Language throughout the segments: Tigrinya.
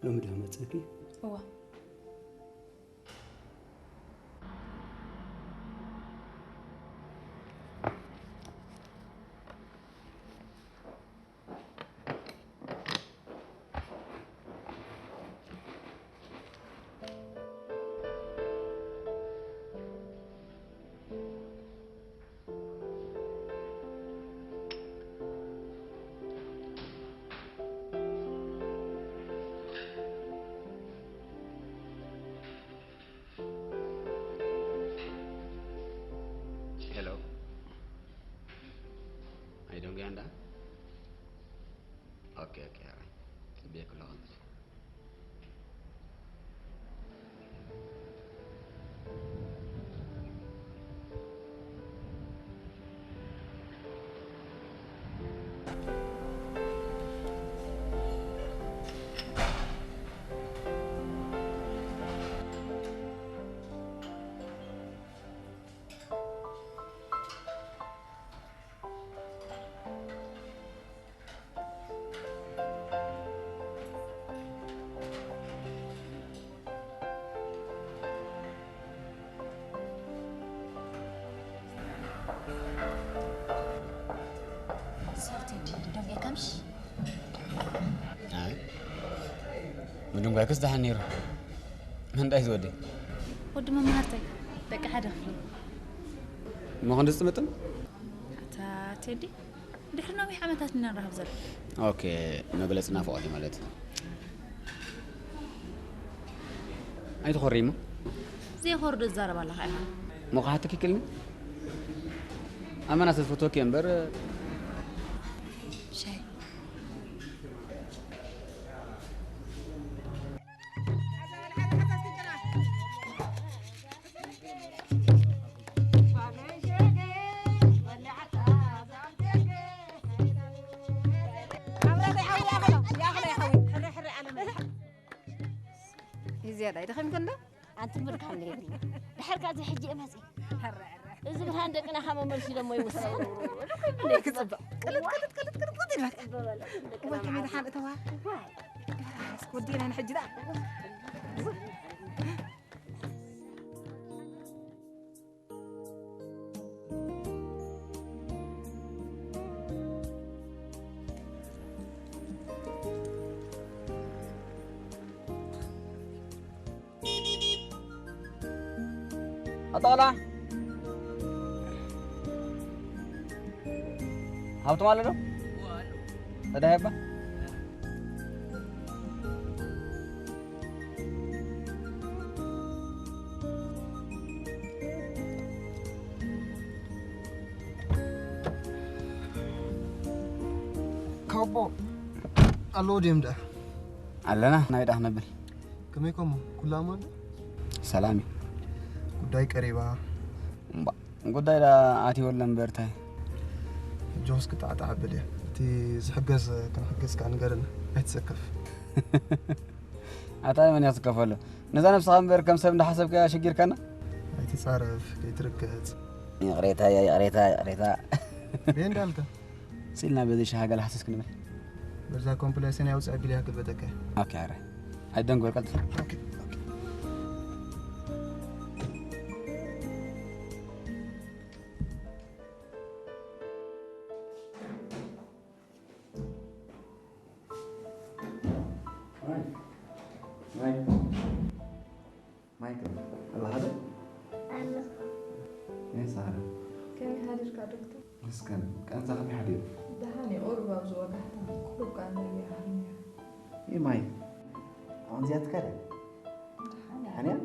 ሎሚ ድኣ መጸኪ? እዋ። Hello. Are you doing Ganda? Okay, okay, all right. ጽብየክ ኣለኹ። ሰርቲድ ደንጌ ከምሽ ኣይ ምድንጓይክስ ደሓን ነይሩ። እንታይ ዝወዲ? ወዲ መማህርተይ ደቂ ሓደ ክፍሊ። እሞ ክንዲ ዝጥምጥም? ኣታ ቴዲ፣ ድሕሪ ነዊሕ ዓመታት ኢና ንራኸብ ዘለና። ኦኬ፣ መግለጺ ናፍቖት እዩ ማለት። ኣይትኾሪ እሞ? ዘይኾርዶ ዝዛረብ ኣለኻ ኢኻ። እሞ ክሓተኪ ክልኒ? ኣመና ስለ ዝፈትወኪ እየ እምበር። ሻይ። እዩ ዝያዳ ይደኸምከ እንዶ? ኣንቲ ምርካብ ነይሩ። ድሓር ካብዚ ሕጂ እየ መፂእ። እዚ ብርሃን ደቅና ካብ መመልሲ ደሞ ይውስኽ። ክፅብቕ። ቅልጥ፣ ቅልጥ፣ ቅልጥ፣ ቅልጥ፣ ቅልጥ ይበል። እዋይ፣ ከመይ ደሓን እተዋ። ወዲና ንሕጂ ደኣ። ኣጣላ ሃብቶም ኣሎ ዶ? ተዳሄባ ካቦ ኣለዎ ድዮም ደኣ? ኣለና፣ ናይ ደኣ ክነብል። ከመይ ኮሞ? ኩሉ ኣማን ዶ? ሰላም እዩ። ጉዳይ ቀሪባ። እምባ፣ ጉዳይ ደኣ ኣትዩ ኣሎ እምበር እንታይ? ሕጂ ውስኪ ጣዕጣዕ ኣብል እያ። እቲ ዝሕገዝ ክንሕግዝ ከኣ ንገረና። ኣይትሰከፍ። ኣታ መን እያ ክትስከፈሉ? ነዛ ነብስኻ እምበር ከም ሰብ እንዳሓሰብካ ሽጊርካና? ኣይትጻረፍ፣ ከይትርገጽ። ይቕሬታ እያ፣ ይቕሬታ፣ ይቕሬታ። በይ እንዳልካ። ስኢልና በዚ ሻሃ ገለ ሃሰስ ክንብል። በዛ ኮምፕሌክስን ያውፅእ ቢል ያክል በጠቀ። ኦኬ፣ ኣረ። ኣይደንጎር፣ ቀልጥፍ። ኦኬ፣ ኦኬ። ማይክ፣ ማይክ፣ ኣለኻ ዶ? ኣለኹ። ናይ ሳራ። ከመይ ሓዲርካ ዶክተር? መስገን። ቃንዛ ከመይ ሓዲሩ? ደሓን እዩ። ቁሩብ ኣብዚ ወጋሕታ ቁሩብ ቃንዛ እያ ሃልያ። ይህ ማይክ። ኣሁን እዚኣ ትካለ? ደሓን እያ። ደሓን እያ?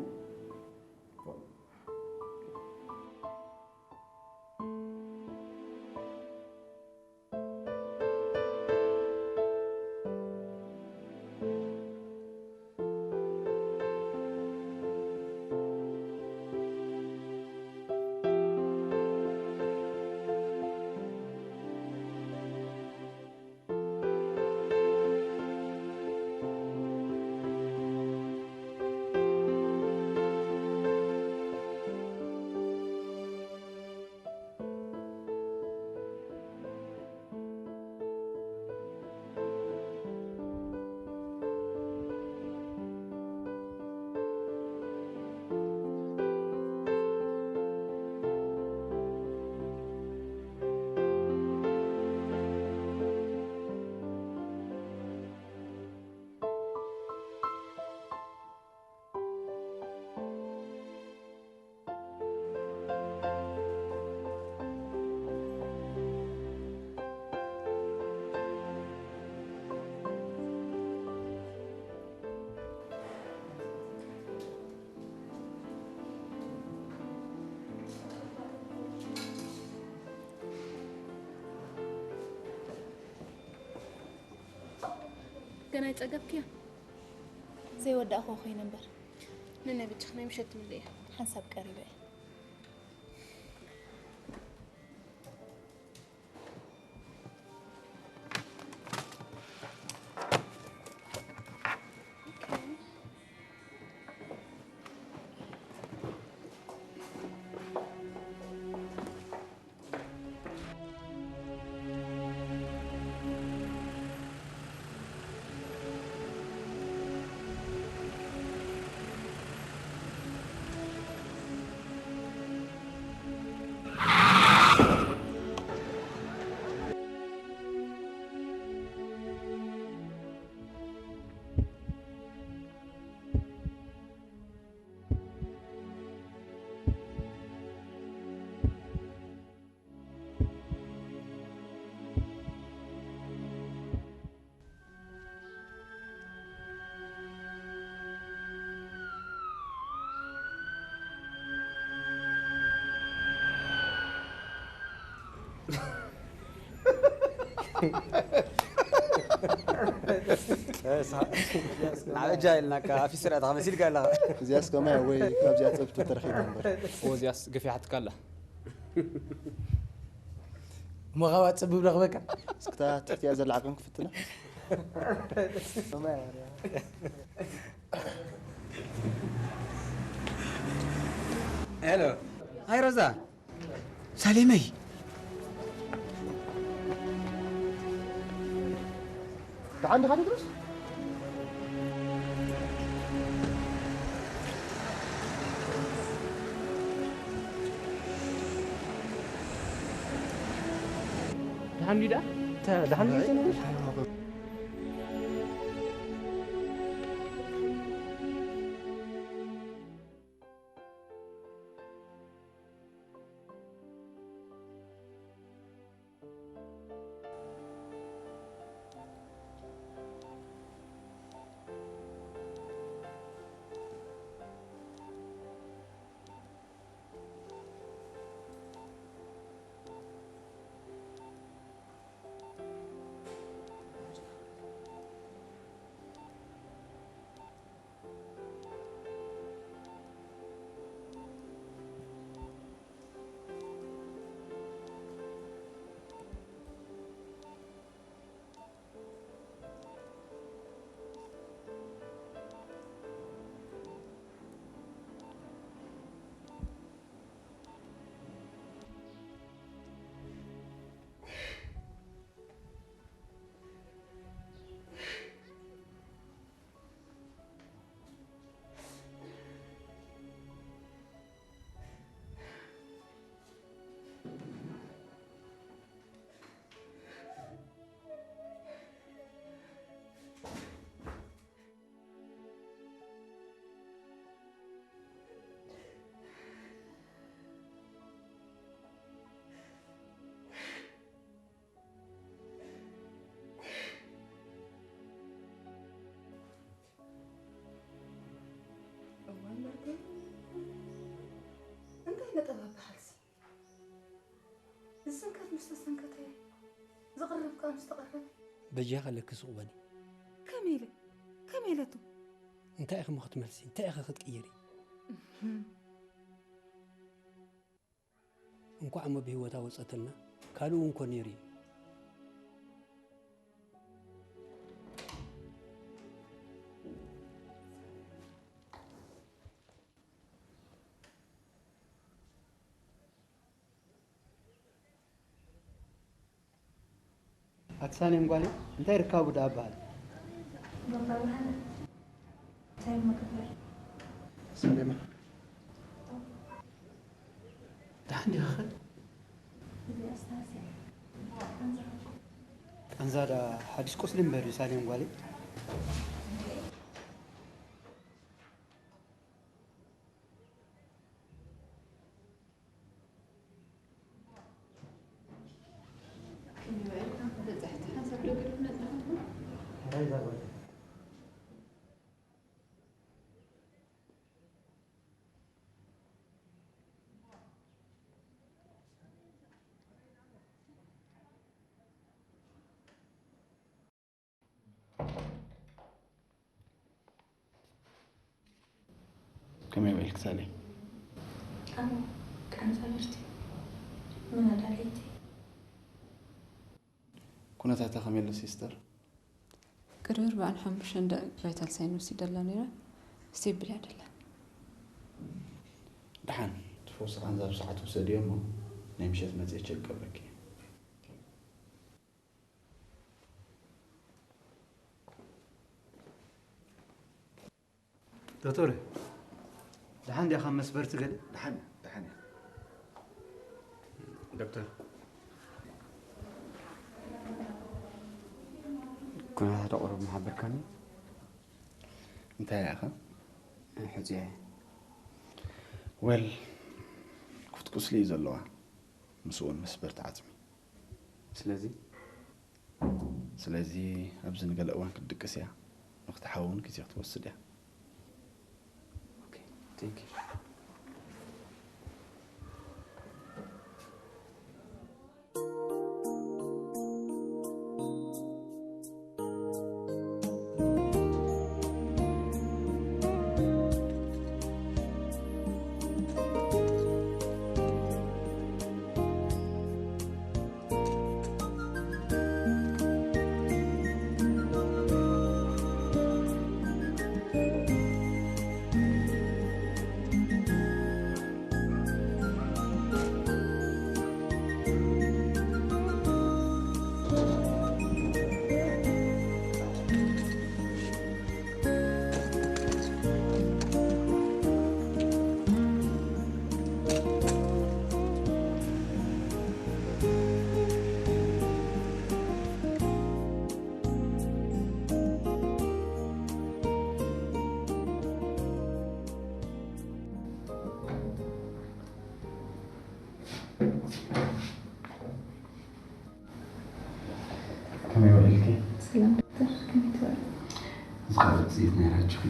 ናይ ጸገብክያ? ዘይወዳእክዎ ኮይነ እምበር። ነነ ብቻ ናይ ምሸት ትምለያ። ሓንሳብ ቀሪበ እየ። ንዓበጃ ኢልናካ ኣፊስራታ መሲልካ ኣለኻ። እዚኣስ ከማይ ወይ ካብዚኣ ጸብቲ ተረኺባ እምበር። እዚኣስ ገፊሓትካ ኣላ። እሞ ካብኣ ጽብብ ረኽበካ። እስክታ ትሕቲኣ ዘላ ዓቐን ክፍትና። ሄሎ። ኣይ ሮዛ። ሳሌመይ። ደሓን ዲኻ ቴድሮስ? ደሓን ድዩ ደኣ? ደሓን ድዩ ተነብር? እዋይ መርገም፣ እንታይ ነጠባ በሃልሲ? ዝሰንከት ምስ ተሰንከተ፣ ዝቕረብ ከኣ ምስ ተቐረበ። በጃኺ ኣለኪ ስቕ በሊ። ከመይ ኢለ? ከመይ ኢለቱ? እንታይ ኢኺ እሞ ክትመልሲ? እንታይ ኢኺ ክትቅይሪ? እንኳዕ እሞ ብህይወታ ወጸትልና ካልእ እውን ኮ ነይሩ እዩ። ኣቲ ሳሌም ጓለይ እንታይ ርካቡ ደኣ በሃል። ባባ ብርሃነ እንታይ እሞ ክግበር። ሳሌማ ደሓን ዲኺ ኸ? ቃንዛ ደኣ ሓድሽ ቁስሊ እምበር እዩ ሳሌም ጓለይ። ከመይ ውዒልኪ ሳሌ? ኣነ ቃንዛ ብርቲ ምን ኣዳለይቲ? ኩነታታ ከመይ ኣሎ ሲስተር? ቅድሚ ኣርባዓን ሓሙሽተን ደቂቕ ቫይታል ሳይን ወሲደላ ነይራ። ስቴብል እያ ደላ። ደሓን እቲ ፈውሲ ቃንዛ ብሰዓት ውሰድዮ እሞ ናይ ምሸት መፅኤ ቸክ ገብረኪ እየ። ዶክተር፣ ደሓን ዲኻ መስበርቲ ገለ? ደሓን ደሓን እያ። ዶክተር፣ ኩነታታ ቁሩብ ምሓበርካኒ። እንታይ ኢኻ? ሕጹያ እየ። ወል ክፉት ቁስሊ እዩ ዘለዋ። ምስኡ እውን መስበርቲ ዓጽሚ። ስለዚ ስለዚ ኣብዚ ንገለ እዋን ክትድቅስ እያ። ንክትሓዊ እውን ግዜ ክትወስድ እያ። ኦኬ፣ ቴንክ ዩ። ከመይ ውዒልኪ? ሰላም ዶክተር፣ ከመይ ትበል? እዚ ካልእ ውፅኢት ናይ ራጅኺ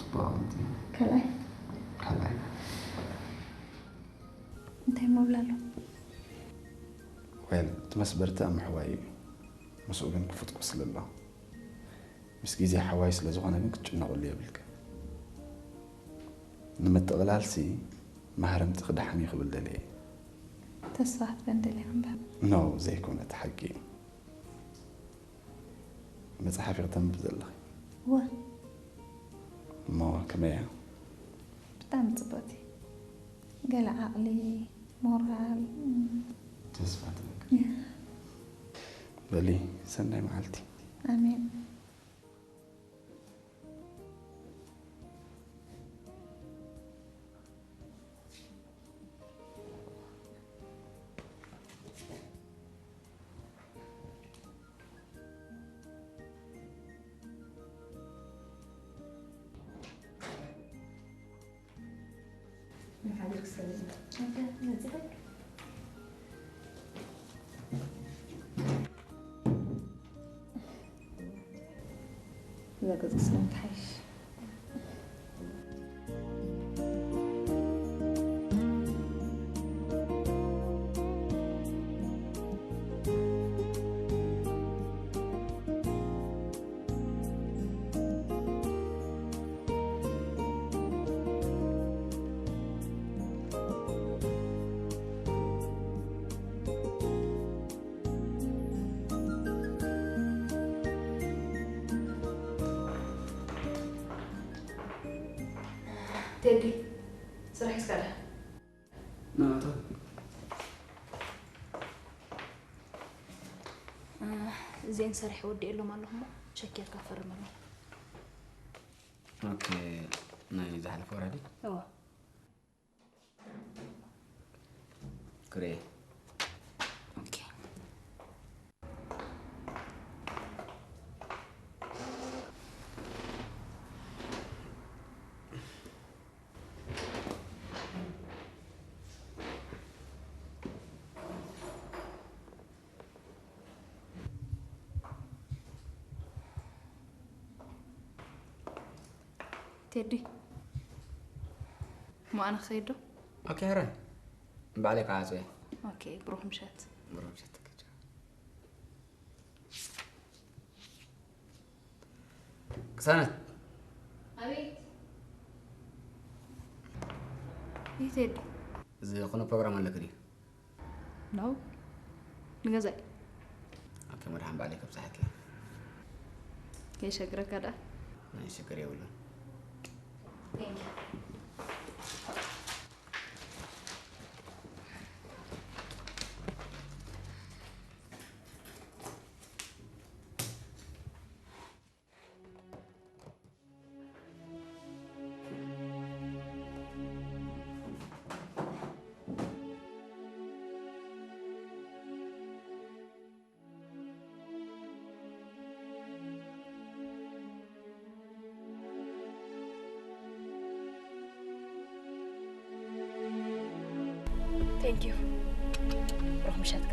ፅቡቅ ኣቐምጢ። ካልኣይ ካልኣይ እንታይ ምብላ ኣሎ? ወል እቲ መስበርቲ ኣብ ምሕዋይ እዩ። ምስኡ ግን ክፉት ቁስሊ ኣሎ። ምስ ግዜ ሓዋይ ስለ ዝኾነ ግን ክትጭነቕሉ የብልክን። ንምጥቕላልሲ ማህረምቲ ክደሓን እዩ ክብል ደልየ እየ። ተስፋ ክትበን ደሊኻ እምበር። ኖ ዘይኮነ እቲ ሓቂ እዩ። መጽሓፍ ኢኺ ተንብቢ ዘለኺ። እወ እሞ ከመይ እያ? ብጣዕሚ ጽብቕቲ። ገለ ዓቕሊ፣ ሞራል። ተስፋ ትነግር። በሊ ሰናይ መዓልቲ። ኣሜን። እዛ ገጽ ክስለም ትሓይሽ። ቴዲ፣ ስራሕ እስካ ዳ ናታ እዚአን ሰሪሐ ወዲኤሎም ኣለኹ እሞ ቸክ ጌርካ ፈርመሎም። ኦኬ። ናይ ዝሓለፈ ወራዲ እወ። ክሬ ኦኬ። ቴዲ፣ እሞ ኣነ ክኸይድ ዶ? ኦኬ። ሕራይ ባዕለይ ክዓጽዮ እየ። ኦኬ፣ ብሩኽ ምሸት። ብሩኽ ምሸት ተከቻ። ቅሳነት ኣቤት። ይህ ቴዲ። እዚ ኹነ ፕሮግራም ኣለክ ድዩ? ነው ንገዛይ። ኣከ መድሓን ባዕለይ ከብፅሐክ እየ። ከይሸግረካ ደኣ። ናይ ሽግር የብሉን። Thank you. Thank you. ብሩኽ ምሸትካ።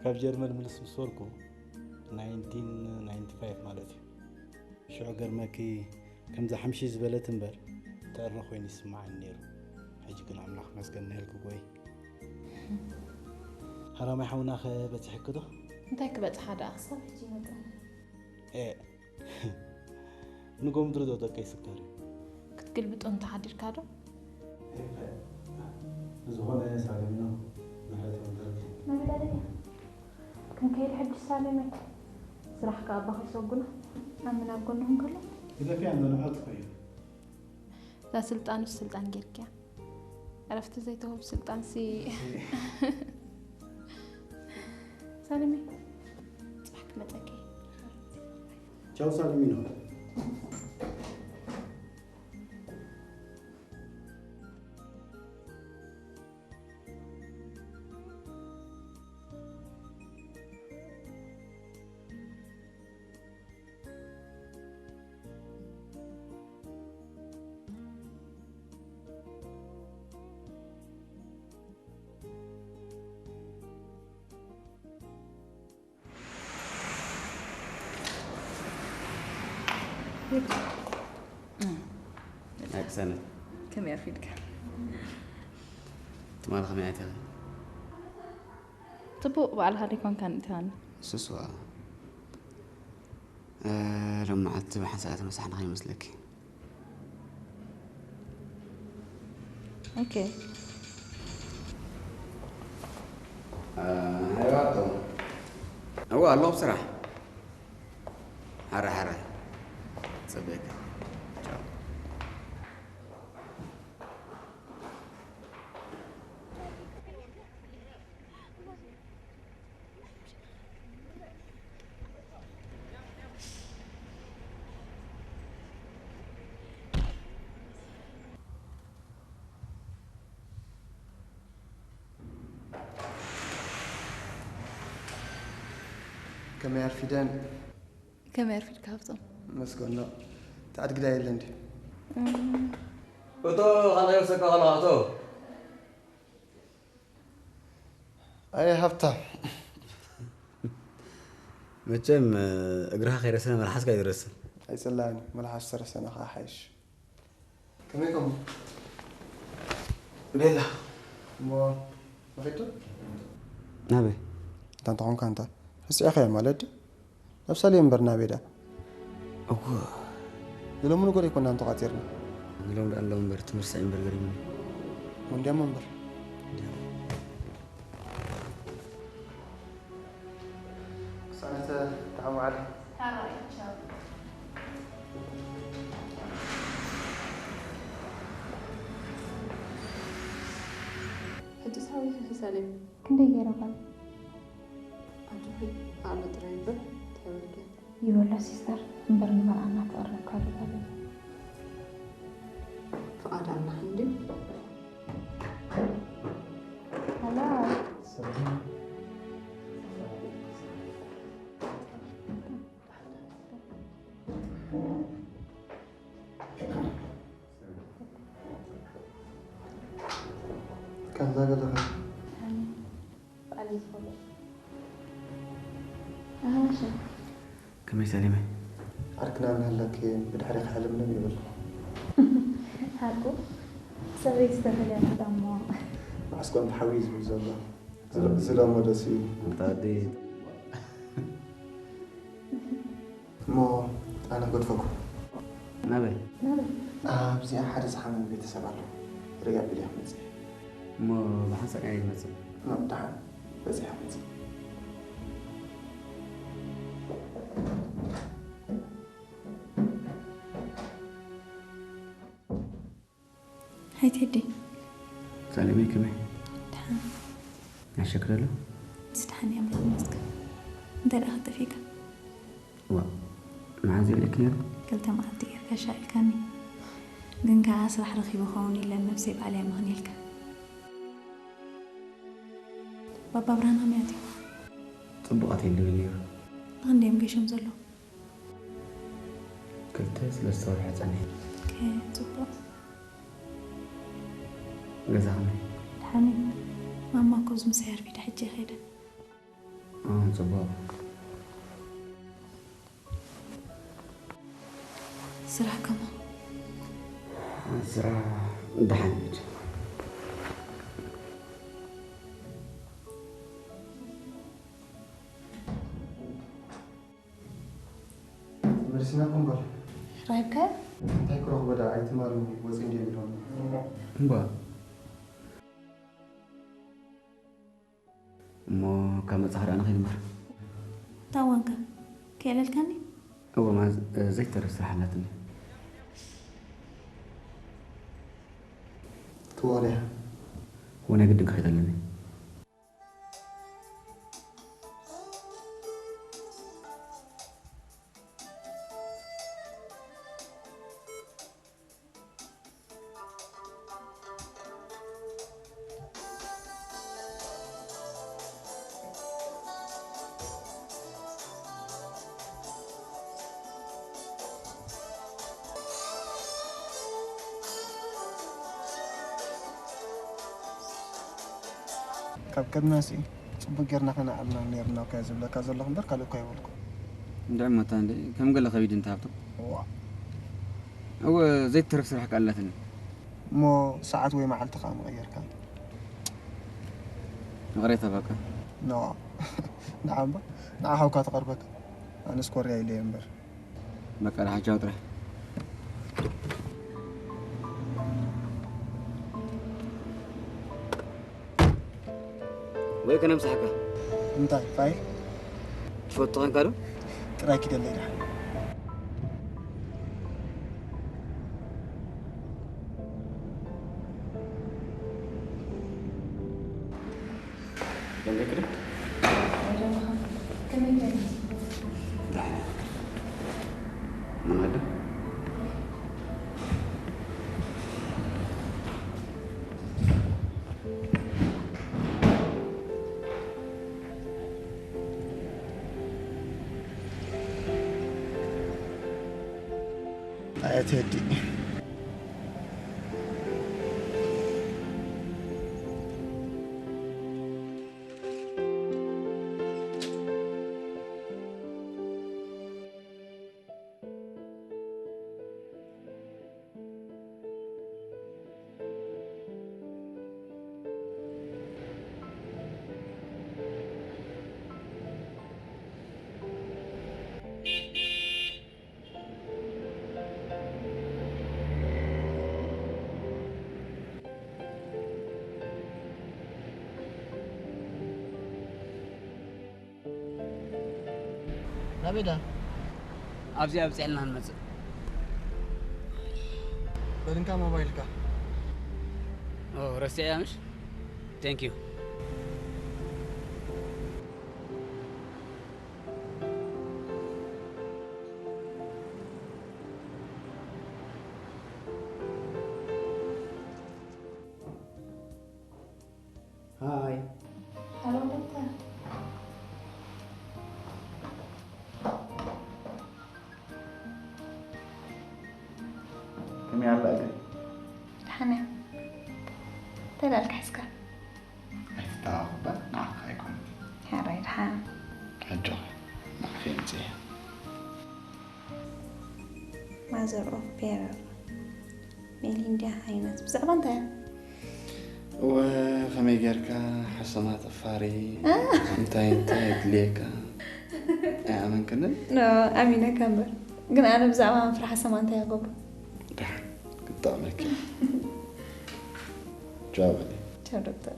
ካብ ጀርመን ምልስ ምስ በልኩ፣ ናይንቲን ናይንቲ ፋይቭ ማለት እዩ። ሽዑ ገርመኪ ከምዛ ሓምሽሽ ዝበለት እምበር፣ ተዕረ ኮይኑ ይስምዓኒ ነይሩ። ሕጂ ግን ኣምላኽ መስገን ነልኪ ጎይ። ሃራማይ ሓውናኸ በጺሕኪ ዶ? እንታይ ክበጽሓ ደኣ? ክሳብ ሕጂ ይመጽእ። ኤ፣ ንጎምድሪ ዶ ደቀይ ስካር እዩ። ክትግልብጦ እንተሓዲርካ ዶ? ኤ፣ ብዝኾነ ሳለሚኖ፣ ምሕረት ይወርደልኪ። መግደልያ፣ ክንከይድ ሕጂ ሳለመይ። ስራሕ ከኣ ኣባኺ ይሰጉና። ኣብ ምናብ ጎንኹም ከሎ? ግደፍያ እንዶ ንዓል ትኾይኑ። እዛ ስልጣንስ ስልጣን ጌርክያ። ዕረፍቲ ዘይትህብ ስልጣንሲ። ሳለመይ፣ ጽባሕ ክመጸኪ። ቻው ሳለሚኖ። ኣይ ቅሰነት። ከመይ ኣርፊድካ? ትማሊ ከመይ ኣይተኸ? ጽቡቕ ባዕልኻ ደይኮንካ ንእትሃኒ? ንሱስ ዋ። እ፣ ሎም መዓልቲ ብሓንሳእ ተመሳሕና ከይመስለኪ። ኦኬ። እ፣ ሃይባቶ። እዋ፣ ኣለኹ ብስራሕ። ሓራይ፣ ሓራይ። ጽበየካ። ቻው። ከመይ ኣርፊደን? ከመይ ኣርፊድካ ሃብቶም? መስገኖ። ተዓድግዳ የለን ድዩ? እም። እቶ፣ ካልኣይ ወሰድካ ከለኻ እቶ። ኣየ ሃብታም። መቸም፣ እግርኻ ከይረሰነ መልሓስካ ኣይትረስን። ኣይጽላእን እዩ፣ መልሓስ ተረሰነ ከኣ ሓይሽ። ከመይ ከምኡ? ቤላ። እሞ፣ መኺቱ? ናበይ? እንታ እንተኾንካ እንታ፣ ረሲዕኻዮ ማለት ድዩ? ናብ ሳሌም እምበር ናበይ ደኣ? እወ። ንሎሚ ንጎ ደይኮናን ተቋጺርና? ንሎም ደኣ ንሎም እምበር፣ ትምህርቲ ሳይ እምበር ገሪሙኒ። ወንድያሞ እምበር። እንድያሞ። ቅሳነት፣ ደሓን ዋዕላ። ሓራይ፣ ቻው። ሕጂ ሳዊ ሳሌም። ክንደይ ገይረ ጓል? ኣጆኺ፣ ኣነ ጥራይ እምበር እንታይ በልክያ? ይበሎ ሲስተር፣ እምበር ንመርዓና ፍቕሪ ነካርር ኣለና። ፍቓድ ኣለና እንድዩ። ሃሎ። ሰላም። እዛ ገለኻ? በዓል እዩ ዝፈልጥ። ኣሃ፣ እሺ። ከመይ ሰሊመይ? ዓርክና እናሃለኪ ብድሕሪኻ ሕልምልም ይብል። ሓቁ? ሰበይቲ ዝተፈለያ እሞ። መዓስ ኮን ተሓውዩ ዝብል ዘሎ? ዝለ-፣ ዝለመዶ ሲ። ኣንታ ኣደይ። እሞ ኣነ ክገድፈኩም። ናበይ? ናበይ? ኣብዚኣ ሓደ ዝሓመመ ቤተሰብ ኣሎ። ርግእ ኣቢለ እየ ክመጽእ። እሞ ብሓንሳእ ኣየ ይመጽእ? እሞ ደሓን በጺሐ ክመጽእ። ሃይ ቴዲ። ሳሌመይ ከመይ? ደሓን። ያሸክረሉ? ምስ ደሓን እየ ኣምላኽ ይመስገን። እንታይ ደኣ ከጠፊእካ? ዋ፣ መዓዝ ኢለኪ ነይሩ? ክልተ መዓልቲ ጌርካ ሻዕ ኢልካኒ። ግን ከኣ ስራሕ ረኺበ ኸውን ኢለ ነብሰይ ባዕለይ እየ መኽንየልካ። ባባ ብርሃን ከመይ ኣትዩ? ጽቡቕ ኣትዩ ይብል ነይሩ። ንኽንደይ እዮም ገይሾም ዘለዉ? ክልተ ሰለስተ ወርሒ ጸኒሑ። ኦኬ፣ ጽቡቕ። ገዛ ከመይ? ደሓን እዩ። ማማ እኮ እዚ ምሳይ ኣርፊዳ ሕጂ እየ ከይደ። እ፣ ጽቡቕ። ስራሕ ከመ? ስራሕ ደሓን እዩ። መሊስናኩም በል። ረኺብካዮ? እንታይ ክረኽቦ ደኣ፣ ኣይትማል ወፂ እንድዮም ኢሎም። እምባ። እሞ ካብ መጻኻ ደኣ ንኸይድ እምበር። ታዋንካ፣ ከየለልካኒ? እወ፣ ማ-፣ ዘይተርፍ ስራሕ ኣላትኒ። ትወቕልያ? እወ፣ ናይ ግድን ክኸይድ ኣለኒ። ካብ ቅድመ ሲ ጽቡቅ ጌርና ከነኣልና ነይርና እኮ እየ ዝብለካ ዘለኹ እምበር ካልእ እኮ ኣይበልኩ። እንድዒ እሞ እታ እንድዒ ከም ገለ ከቢድ እንተ ሃብቶም። እዋ። እወ፣ ዘይትተርፍ ስራሕ ከኣ ኣላትኒ። እሞ ሰዓት ወይ መዓልቲ ከኣ ምቐየርካ። ይቕሬታ በቃ። ኖ። ንዓ እምባ፣ ንዓ ሓውካ ትቐርበካ። ኣነስ ኮርያ ኢለ እየ እምበር። በቃ ደሓን ቻው ጥራሕ። ወይ ከነምሳሕካ። እንታይ ፋይል? ትፈቱ ኸንካ ዶ? ጥራይ ኪደለይ ደሓን። ደንገክደ? ደሓን። ምን ኣለ? ኣየ ቴዲ። ናበይ ዳ? ኣብዚኣ ኣብጺሕልና ክንመጽእ። በል እንካ ሞባይልካ። ኦ፣ ረሲዐያ ምሽ? Thank you። ሃይ። ሃሎ ዶክተር። ከመይ ኣላ እግሪ? ደሓን እያ። እንታይ ደኣ ኢልካ ሒዝካ? ኣጆኺ፣ ንዓኺ የምጽእ። Mother of Pearl፣ ሜሊንዳ ሃይነት። ብዛዕባ እንታይ እያ? እወ፣ ከመይ ጌርካ ሓሰማ ጠፋሪ፣ እንታይ እንታይ የድልየካ? ኣይኣመንክንን? ኖ፣ ኣሚነካ እምበር። ግን ኣነ ብዛዕባ ምፍሪ ሓሰማ እንታይ ይገብሮ? ደሓን፣ ክጠቕመኪ። ቻው በሊ። ቻው ዶክተር።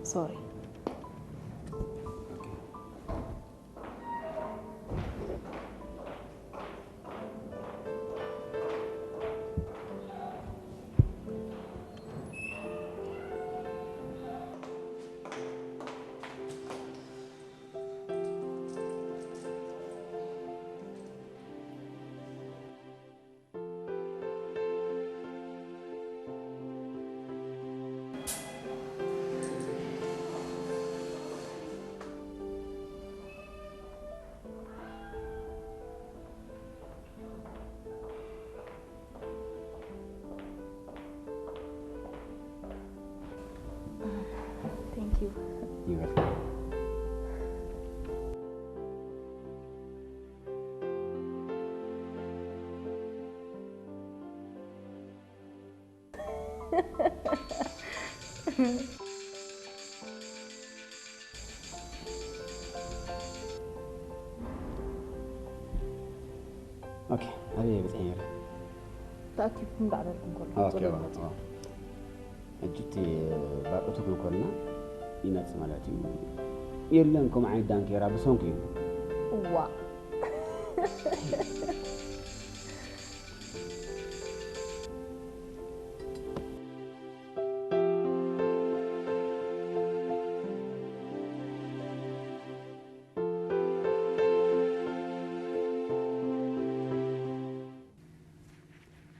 Sorry. Thank you. You're welcome. Okay, ኣበይ በጺሐ ነይረ? ተኣኪብኩም ዳዕበልኩም ከሎ ኦኬ፣ ጽቡቅ ዋ፣ መጽእ። ዋ። ሕጂ እቲ ባርዑቱ ክንኮንና ይመጽእ ማለት እዩ። የለን፣ ከምኡ ዓይነት ዳንኬራ ብሰንኩ እዩ። እዋ።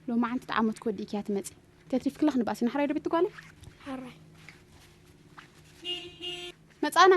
ሎማዓንቲ ጠዓሞት ክወዲ ኢኪያ ትመጺ። ተትሪፍክላ ክንባእሲ ንሕራይ ዶ ቤት ጓለ? ሕራይ። መጻና።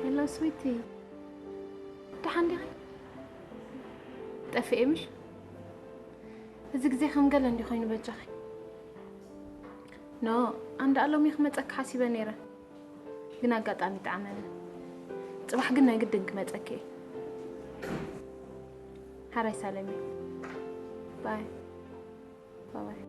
ሄሎ ስዊቲ፣ ደሓን ዲኺ? ጠፊኤ ምሽ? እዚ ግዜ ከም ገለ እንዲ ኮይኑ በጃኺ። ኖ፣ ኣንዳ ሎሚ ክመጸኪ ሓሲበ ነይረ። ግን ኣጋጣሚ ጠዓመኒ። ጽባሕ ግን ናይ ግድን ክመጸኪ እየ። ሓራይ ሳለሚ። ባይ። ባባይ።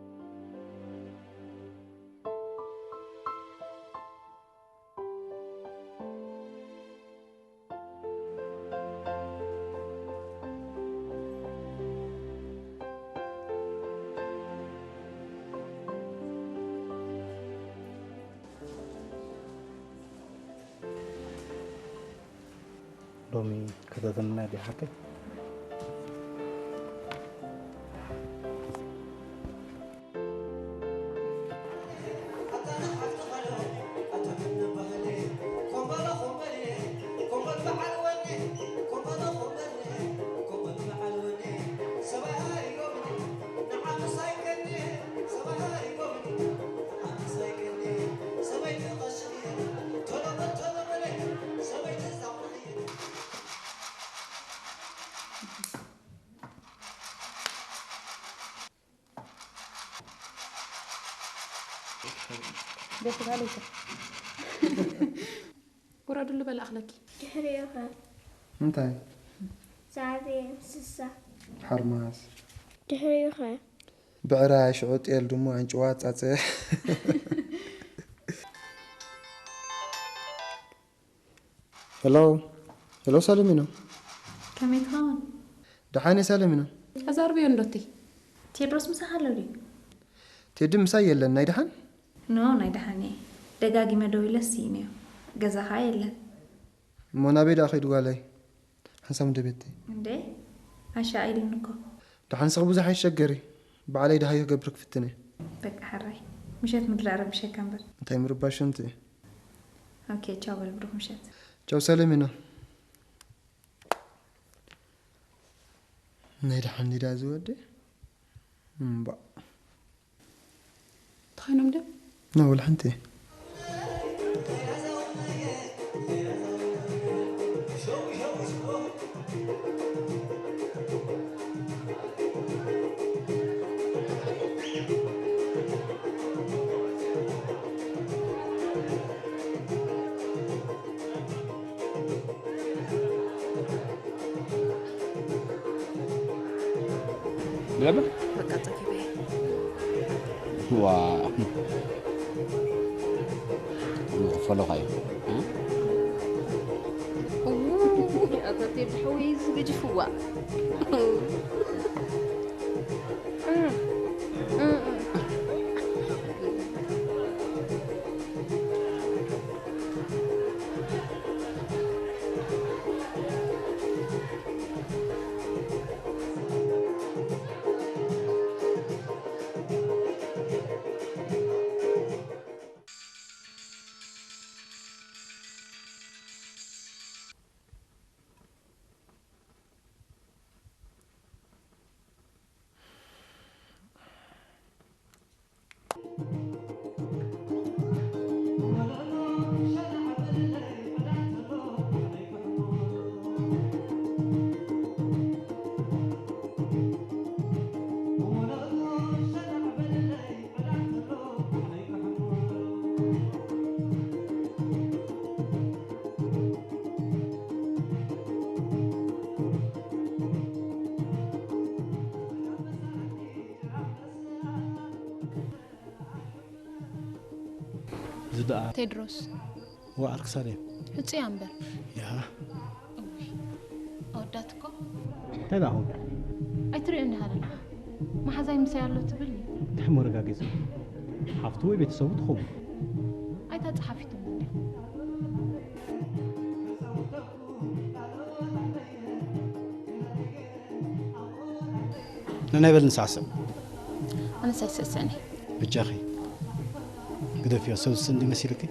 ሎሚ ከተተምና ዲኻ ሓቀይ? ደስ በሃለይካ። ውረድሉ በል ኣኽለኪ። ድሕሪኡ ኸ? እንታይ? ሳዕቤን እንስሳ። ሓርማዝ። ድሕሪኡ ኸ? ብዕራይ፣ ሽዑ ጤል፣ ድሙ፣ ኣንጭዋ፣ ጻጸ። ሄሎ፣ ሄሎ ሳለሚኖ። ከመይ ትኸውን? ደሓን እየ ሳለሚኖ። ኣዛርብዮ እንዶቲ። ቴድሮስ ምሳኻ ኣሎ ድዩ? ቴዲ ምሳይ የለን። ናይ ደሓን? ኖ፣ ናይ ደሓን እየ። ደጋጊመ ደዊለ ስኢነዮ። ገዛ ኸኣ የለን። እሞ ናበይ ደኣ ከይዱ ጓለይ? ሓንሳብ እንዶ ቤተይ። እንዴ? ኣሻቒሉኒ እኮ። ደሓን ንስኺ ብዙሕ ኣይትሸገሪ። ባዕለይ ደሃዩ ክገብር ክፍትን እየ። በቃ ሕራይ። ምሸት ምድሪ ኣረብሸካ እምበር። እንታይ ምርባሽ እንት። ኦኬ፣ ቻው በል፣ ብሩኽ ምሸት። ቻው ሰለሚና። ናይ ደሓን ዲዳ እዚ ወዲ? እምባእ። ተኾይኖም ድዮም? ኖ፣ ወላ ሓንቲ። ብለበ በቃ ጸኪበ ዋ ክፈለኻ እዩ። ኣታ ቴዲ ሓወይ፣ እዚ ገጅፍዋ። ቴድሮስ። ዋዓርክ ሳሌም። ሕጹያ እምበር። ያ። እውይ። ኣወዳት እኮ። እንታይ ደኣ ኹን? ኣይትሪኦ እንዲኻ ዘለኻ። መሓዛይ ምሳይ ኣሎ ትብል። እንታይ መረጋገጺ? ሓፍቱ ወይ ቤተሰቡ ትኸውን። ኣይታ ጸሓፊቶም እንዲያ። ንናይ በል ንሳዕስዕ። ኣነስ ኣይስዕስዕን እየ። በጃኺ ግደፍዮ፣ ሰብ ዝስእን ድዩ መሲልኪ?